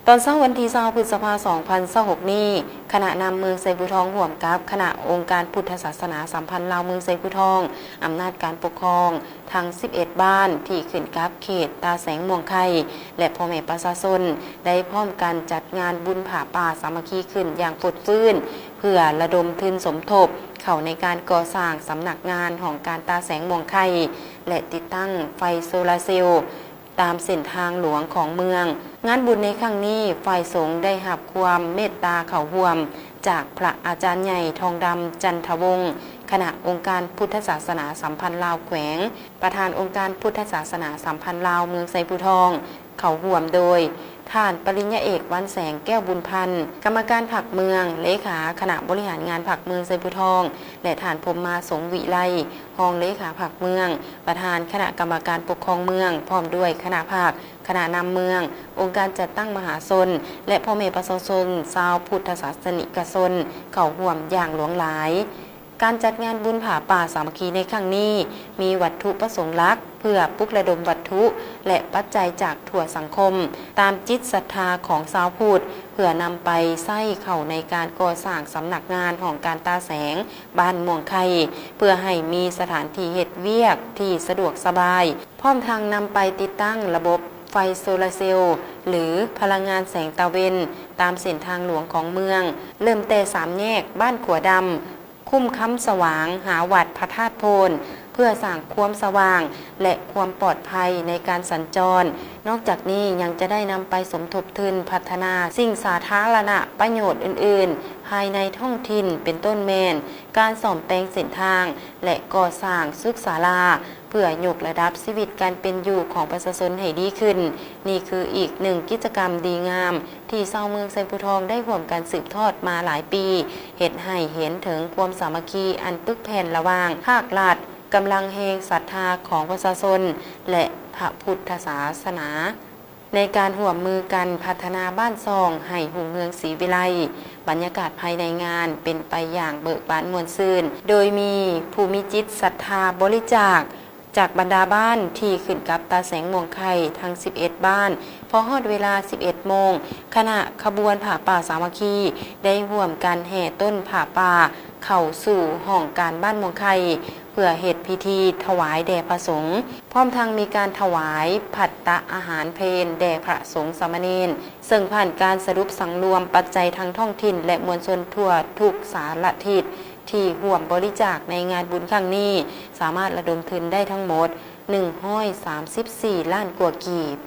ຕອນເຊົ້າວັນທີຊາວ ພຶດສະພາ ສອງພັນຊາວຫົກນີ້, ຄະນະນຳເມືອງໄຊພູທອງ ຮ່ວມກັບຄະນະອົງການພຸດທະສາສະໜາສຳພັນລາວເມືອງໄຊພູທອງ, ອຳນາດການປົກຄອງທັງສິບເອັດບ້ານທີ່ຂຶ້ນກັບເຂດຕາແສງມ່ວງໄຂ່ ແລະ ພໍ່ແມ່ປະຊາຊົນ ໄດ້ພ້ອມກັນຈັດງານບຸນຜ້າປ່າສາມັກຄີຂຶ້ນຢ່າງຟົດຟື້ນ ເພື່ອລະດົມທຶນສົມທົບເຂົ້າໃນການກໍ່ສ້າງສຳນັກງານຫ້ອງການຕາແສງມ່ວງໄຂ່ ແລະ ຕິດຕັ້ງໄຟໂຊລາເຊວ ຕາມເສັ້ນທາງຫຼວງຂອງເມືອງ. ງານບຸນໃນຄັ້ງນີ້, ຝ່າຍສົງໄດ້ຮັບຄວາມເມດຕາເຂົ້າຮ່ວມຈາກພະອາຈານໃຫຍ່ ທອງດຳ ຈັນທະວົງ, ຄະນະອົງການພຸດທະສາສະໜາສຳພັນລາວແຂວງ, ປະທານອົງການພຸດທະສາສະໜາສຳພັນລາວເມືອງໄຊພູທອງ, ເຂົ້າຮ່ວມໂດຍ ທ່ານປະລິນຍາເອກ ວັນແສງ ແກ້ວບຸນພັນ, ກຳມະການພັກເມືອງ, ເລຂາຄະນະບໍລິຫານງານພັກເມືອງໄຊພູທອງ ແລະ ທ່ານ ພົມມາ ສົງວິໄລ, ຮອງເລຂາພັກເມືອງ, ປະທານຄະນະກຳມະການປົກຄອງເມືອງ, ພ້ອມດ້ວຍຄະນະພັກ, ຄະນະນຳເມືອງ, ອົງການຈັດຕັ້ງມະຫາຊົນ ແລະ ພໍ່ແມ່ປະຊາຊົນຊາວພຸດທະສາສະນິກະຊົນ ເຂົ້າຮ່ວມຢ່າງຫຼວງຫຼາຍ. ການຈັດງານບຸນຜ້າປ່າສາມັກຄີໃນຄັ້ງນີ້ ມີວັດຖຸປະສົງຫຼັກ ເພື່ອປຸກລະດົມວັດຖຸ ແລະ ປັດໄຈຈາກທົ່ວສັງຄົມ ຕາມຈິດສັດທາຂອງຊາວພຸດ ເພື່ອນຳໄປໃຊ້ເຂົ້າໃນການກໍ່ສ້າງສຳນັກງານຫ້ອງການຕາແສງ ບ້ານມ່ວງໄຂ່ ເພື່ອໃຫ້ມີສະຖານທີ່ເຮັດວຽກທີ່ສະດວກສະບາຍ, ພ້ອມທັງນຳໄປຕິດຕັ້ງລະບົບໄຟໂຊລາເຊວ ຫຼື ພະລັງງານແສງຕາເວັນ ຕາມເສັ້ນທາງຫຼວງຂອງເມືອງ, ເລີ່ມແຕ່ສາມແຍກບ້ານຂົວດຳ, ຄຸ້ມຄຳສະຫວ່າງ ຫາວັດພະທາດໂພນ ເພື່ອສ້າງຄວາມສະຫວ່າງ ແລະ ຄວາມປອດໄພໃນການສັນຈອນ. ນອກຈາກນີ້ຍັງຈະໄດ້ນຳໄປສົມທົບທຶນພັດທະນາສິ່ງສາທາລະນະປະໂຫຍດອື່ນໆ ພາຍໃນທ້ອງຖິ່ນ ເປັນຕົ້ນແມ່ນ ການສ້ອມແປງເສັ້ນທາງ ແລະ ກໍ່ສ້າງສຸກສາລາ ເພື່ອຍົກລະດັບຊີວິດການເປັນຢູ່ຂອງປະຊາຊົນໃຫ້ດີຂຶ້ນ. ນີ້ຄືອີກໜຶ່ງກິດຈະກຳດີງາມ ທີ່ຊາວເມືອງໄຊພູທອງໄດ້ຮ່ວມກັນສືບທອດມາຫຼາຍປີ, ເຮັດໃຫ້ເຫັນເຖິງຄວາມສາມັກຄີອັນປຶກແຜ່ນລະຫວ່າງພາກລັດ, ກຳລັງແຮງສັດທາຂອງປະຊາຊົນ ແລະ ພະພຸດທະສາສະໜາ ໃນການຮ່ວມມືກັນພັດທະນາບ້ານຊ່ອງໃຫ້ຮຸ່ງເຮືອງສີວິໄລ. ບັນຍາກາດພາຍໃນງານເປັນໄປຢ່າງເບີກບານມ່ວນຊື່ນ, ໂດຍມີຜູ້ມີຈິດສັດທາບໍລິຈາກ ຈາກບັນດາບ້ານທີ່ຂຶ້ນກັບຕາແສງມ່ວງໄຂ່ທັງສິບເອັດບ້ານ. ພໍຮອດເວລາສິບເອັດໂມງ, ຄະນະຂະບວນຜ້າປ່າສາມັກຄີໄດ້ຮ່ວມກັນແຫ່ຕົ້ນຜ້າປ່າເຂົ້າສູ່ຫ້ອງການບ້ານມ່ວງໄຂ່ ເພື່ອເຮັດພິທີຖວາຍແດ່ພະສົງ, ພ້ອມທັງມີການຖວາຍພັດຕະອາຫານເພນແດ່ພະສົງສາມະເນນ, ເຊິ່ງຜ່ານການສະຫຼຸບສັງລວມປັດໄຈທາງທ້ອງຖິ່ນ ແລະ ມວນຊົນທົ່ວທຸກສາລະທິດ ທີ່ຮ່ວມບໍລິຈາກໃນງານບຸນຄັ້ງນີ້ ສາມາດລະດົມທຶນໄດ້ທັງໝົດໜຶ່ງຮ້ອຍສາມສິບສີ່ລ້ານກວ່າກີບ.